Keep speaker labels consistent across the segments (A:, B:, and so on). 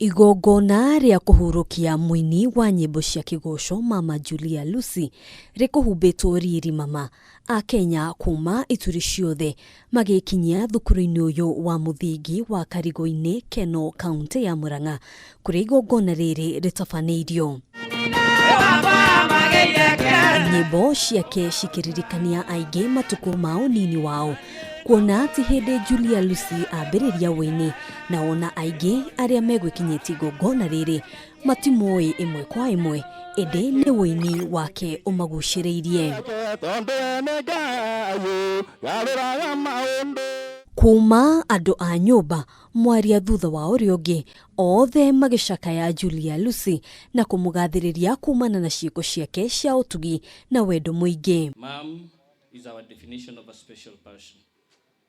A: Igongona rĩa kũhurũkia mũini wa nyĩmbo cia kĩgoco Mama Julia Lucy rĩkũhumbĩtwo riri mama. Akenya kuma ituri ciothe magĩkinyia thukuru-inĩ ũyũ wa mũthingi wa Karigũ-inĩ, Kenol, kauntĩ ya Murang'a kũrĩa igongona rĩrĩ rĩtabanĩirio. Nyĩmbo ciake cikĩririkania aingĩ matukũ ma ũnini wao, kuona ti hĩndĩ Julia Lucy ambĩrĩria ũini, na ona aingĩ arĩa megwĩkinyĩtie igongona rĩrĩ matimũĩ ĩmwe kwa ĩmwe, ĩndĩ nĩ ũini wake ũmagucĩrĩirie. Kuma andũ a nyũmba mwaria thutha wa ũrĩa ũngĩ, othe magĩcakaya Julia Lucy na kũmũgathĩrĩria kumana na ciĩko ciake cia ũtugi na wendo mũingĩ.
B: Mom is our definition of a special person.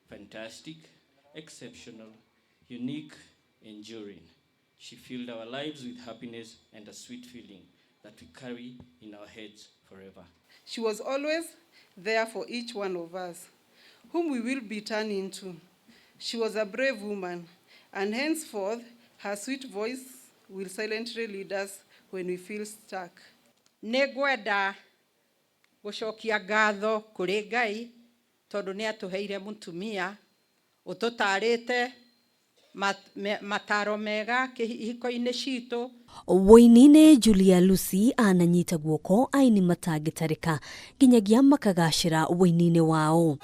B: Fantastic, exceptional, unique, enduring. She filled our lives with happiness and a sweet feeling that we carry in our heads forever.
C: She was always there for each one of us, whom we will be turning to. She was a brave woman, and henceforth her sweet voice will silently lead us when we feel stuck.
D: Nĩ ngwenda gũcokia ngatho kũrĩ Ngai tondũ nĩ atũheire mũtumia ũtũtarĩte mataro mega kĩhiko-inĩ citũ.
A: Wũini-inĩ Julia Lucy ananyita guoko aini matangĩtarĩka nginyagia makagacĩra wũini-inĩ wao.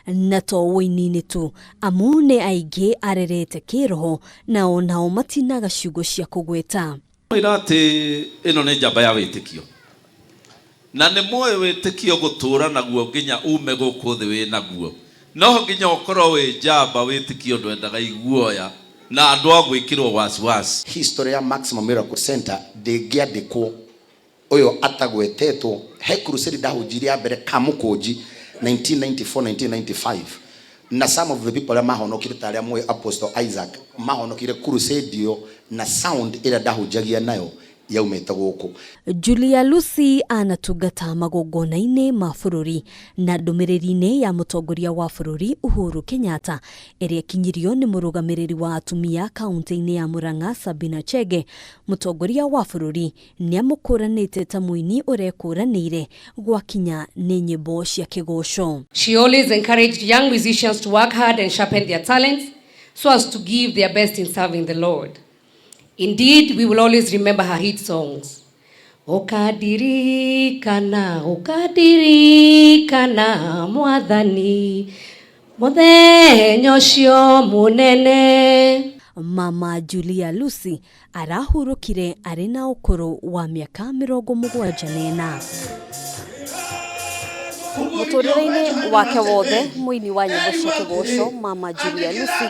A: Na to wũini-inĩ tu, amu nĩ aingĩ arerete kĩroho na onao matinaga ciugo cia kũgweta.
E: Mwĩra atĩ ĩno nĩ njamba ya wĩtĩkio, na nĩ moĩ wĩtĩkio gũtũra naguo nginya ume gũkũ thĩ wĩ naguo, no nginya ũkorwo wĩ njamba. Wĩtĩkio ndwendaga iguoya na andũ a gwĩkĩrwo wasiwasi.
F: History ya Maximum Miracle Center ndĩngĩandĩkwo ũyũ atagwetetwo. He crusade ndahunjirie ya mbere Kamũkũnji 1994 1995, na some of the people arĩa mahonokire ta arĩa moĩ Apostle Isaac mahonokire crusade ĩyo na sound ĩrĩa ndahunjagia nayo yaumĩte gũkũ.
A: Julia Lucy anatungata magongona-inĩ ma bũrũri, na ndũmĩrĩri-inĩ ya mũtongoria wa bũrũri Uhuru Kenyatta ĩrĩa ĩkinyirio nĩ mũrũgamĩrĩri wa atumia kaunti-inĩ ya Murang'a Sabina Chege, mũtongoria wa bũrũri nĩamũkũranĩte ta mũini ũrekũranĩire gwakinya nĩ nyĩmbo cia kĩgoco.
G: She always encouraged young musicians to work hard and sharpen their talents so as to give their best in serving the Lord. Indeed, we will always remember her hit songs. Ũkandirikana, ũkandirikana Mwathani, mũthenya ũcio mũnene.
A: Mama Julia Lucy arahurũkire arĩ na ũkũrũ wa mĩaka 74. Mũtũrĩre-inĩ wake wothe, mũini wa nyĩmbo cia kĩgoco Mama Julia Lucy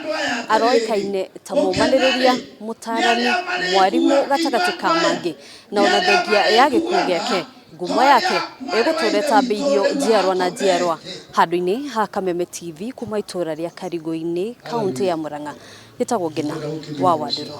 A: aroĩkaine ta mũmanĩrĩria, mũtarani, mwarimũ gatagatĩ ka mangĩ, na ona thengia ya gĩkuũ gĩake, ngumo yake ĩgũtũra ĩtambĩirio njiarwa na njiarwa. Handũ-inĩ ha Kameme TV kuma itũra rĩa Karigũ-inĩ, kaũntĩ ya Murang'a, gĩtagwo Ngina wa Wandĩrũ.